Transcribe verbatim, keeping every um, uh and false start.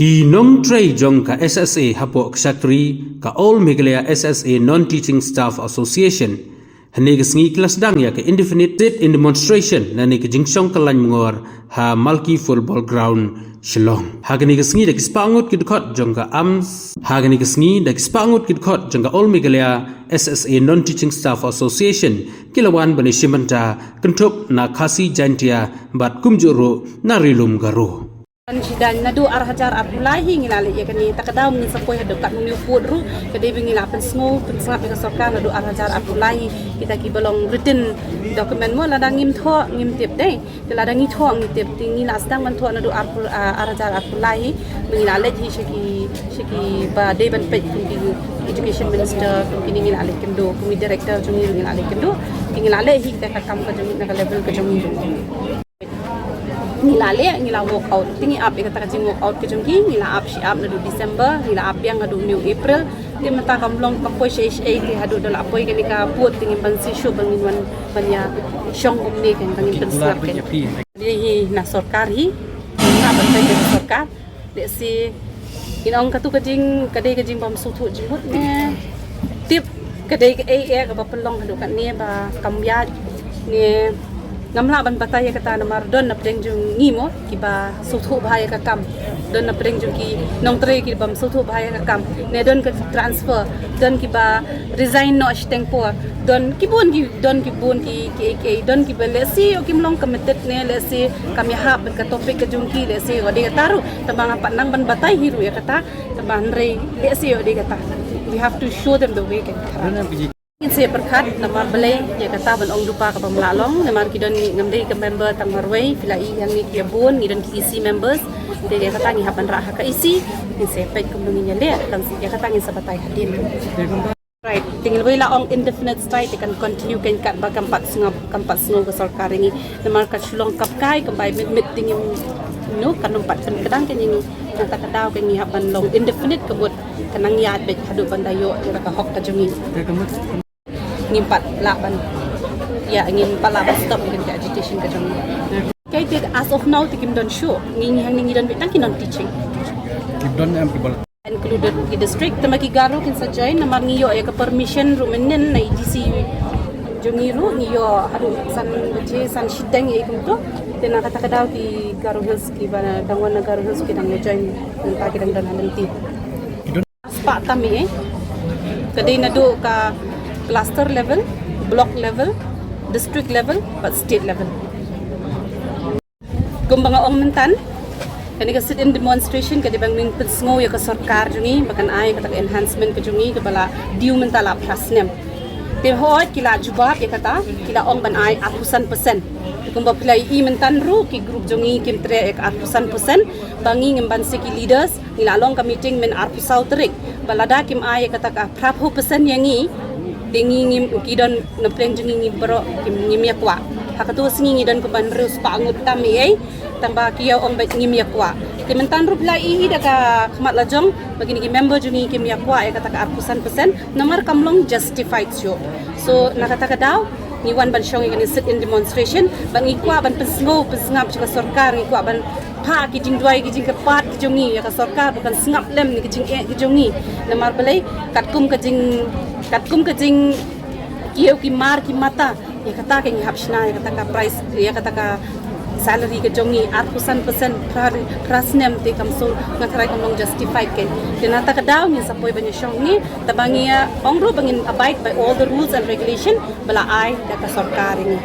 Ki nongtrei jong ka S S A hapoh ka shakri ka All Meghalaya S S A Non-Teaching Staff Association hynne ka sngi ki la sdang ïa ka indefinite sit-in demonstration na ne ka jingshong kyllaiñ mongor ha Malki Football Ground, Shillong. Ha kane ka sngi da ki spah ngut ki dkhot jong ka AMS, ha kane ka sngi da ki spah ngut ki dkhot jong ka All Meghalaya S S A Non-Teaching Staff Association ki la wan ban ïashim bynta kynthup na Khasi Jaintia bad kumjuh ruh na Ri Lum Garo. Ban shidang naduh ar hajar arphew lai hi ngi la leh ïa kane, ta ka daw ngi sa poi haduh katno ngi pud ruh, ka dei ba ngi la pynsngew pynsngap ïa ka sorkar naduh ar hajar arphew lai hi, kita kiba long written document mo, lada ngim thoh ngim tip dei. Te lada ngi thoh ngi tip, te ngi la sdang ban thoh naduh arphew, ah, ar hajar arphew lai hi, ngi la leit hi sha ki, sha kiba dei ban peit kum ki education minister, kum kine ngi la leit kynduh, kum ki director jong ngi ngi la leit kynduh, te ngi la leh hi kita ka kam ka jong ngi na ka level ka jong ngi. Ngi la leh, ngi la walk out. Te ngi ap ïa kata ka jing walk out ka jong ngi, ngi la ap shi ap naduh December, ngi la ap biang haduh une u April. Te mynta kam long kam poi shaei shaei te haduh da la poi kane ka pud te ngim banse shuh ba ngin wan ban ïashong kumne kan ba ngin pynsngap kan. Dei hi na sorkar hi, na ban peit na sorkar. Lehse ngin ong katu ka jing, ka dei ka jingbym sngewthuh jingmut ne tip ka dei kaei eh kaba pynlong haduh katne ba kam ïaid ne ngam lah ban batai ïa kata namar don na pdeng jong ngi mo kiba sngewthuh bha ïa ka kam, don na pdeng jong ki nongtrei kibym sngewthuh bha ïa ka kam ne don ka transfer, don kiba resign noh shiteng por, don ki bun ki, don ki bun ki, ki, ki, don kiba lehse ïoh kim long committed ne lehse kam ïahap bad ka topic ka jong ki, lehse ïoh dei kata ruh, tangba nga pat nang ban batai hi ruh ïa kata, tangba hynrei lehse ïoh dei kata. We have to show them the way kan. Ngin sa pyrkhat namar balei ïa kata ban ong dupa kaba mlah long, namar ki don, ngam dei ka member tang marwei, phi la i hangne ki bun, ngi don ki E C members, te ïa kata ngi hap ban rah ha ka E C, ngin sa peit kumno ngin ïaleh, kan ïa kata ngin sa batai hadien. Right, te ngi la ong indefinite strike te kan continue kan katba kam pat sngap, kam pat sngew ka sorkar ïa ngi. Namar ka shu long kap kai, kam bai mit mit te ngim, no, kan ym pat pynkdang kan ïa ngi. Nangta ka daw kan ngi hap ban long indefinite ka mut ka nang ïaid beit haduh ban da ïoh ïa ka hok ka jong ngi. Ngim pat lah ban, ïa, ngim pat lah ban stop ïa ka agitation ka jong ngi. Kaei te as of now te kim don shuh. Ngi, ngi hangne ngi don beit tang ki non-teaching. Kim don em ki bol. Included ki district, tangba ki Garo kin sa join namar ngi ïoh ïa ka permission ruh mynnin na E D C jong ngi ruh, ngi ïoh haduh san baje san shiteng ïa kumto. Te na kata ka daw ki Garo Hills kiba dang wan na Garo Hills ki dang join, mynta ki dang don ha lynti. Spah tam eh. Ka dei naduh ka cluster level, block level, district level bad state level. Kumba nga ong myntan, kane ka sit-in demonstration ka dei ban ngin pynsngew ïa ka sorkar jong ngi ba kan ai kata ka enhancement ka jong ngi kaba la due mynta la phra snem. Te hooid ki la jubab ïa kata, ki la ong ban ai arphew san percent. Kumba phi la ïohi myntan ruh ki group jong ngi kim treh ïa ka arphew san percent, ba ngi ngim banse ki leaders, ngi la long ka meeting myn arphew saw tarik. Ba lada kim ai ïa kata ka phraphew percent ïa ngi, te ngi ngim, ki don na pdeng jong ngi, ngi baroh ngim ïa kwah. Ha kato ka sngi ngi don kumba hynriew spah ngut tam ei ei, tangba ki ïa ong ba ngim ïa kwah. Te myntan ruh phi la ïohi da ka khmat lajong ba kine ki member jong ngi kim ïa kwah ïa kata ka arphew san percent namar kam long justified shuh. So na kata ka daw ngi wan ban shong ïa kane sit-in demonstration ba ngi kwah ban pynsngew pynsngap sha ka sorkar, ngi kwah ban phah ki jingduwai ki jingkyrpad ki jong ngi ïa ka sorkar ba kan sngap lem na ki jingeh ki jong ngi. Namar balei, katkum ka jing, katkum ka jingkiew ki mar ki mata, ïa kata ka ngi hap shna ïa kata ka price, ïa kata ka salary ka jong ngi, arphew san percent phra, phra snem te kam shu, nga tharai kam long justified kein. Te na kata ka daw ngin sa poi ban ïashong ngi, tangba ngi ong ruh ba ngin abide by all the rules and regulation ba la ai da ka sorkar ïa ngi.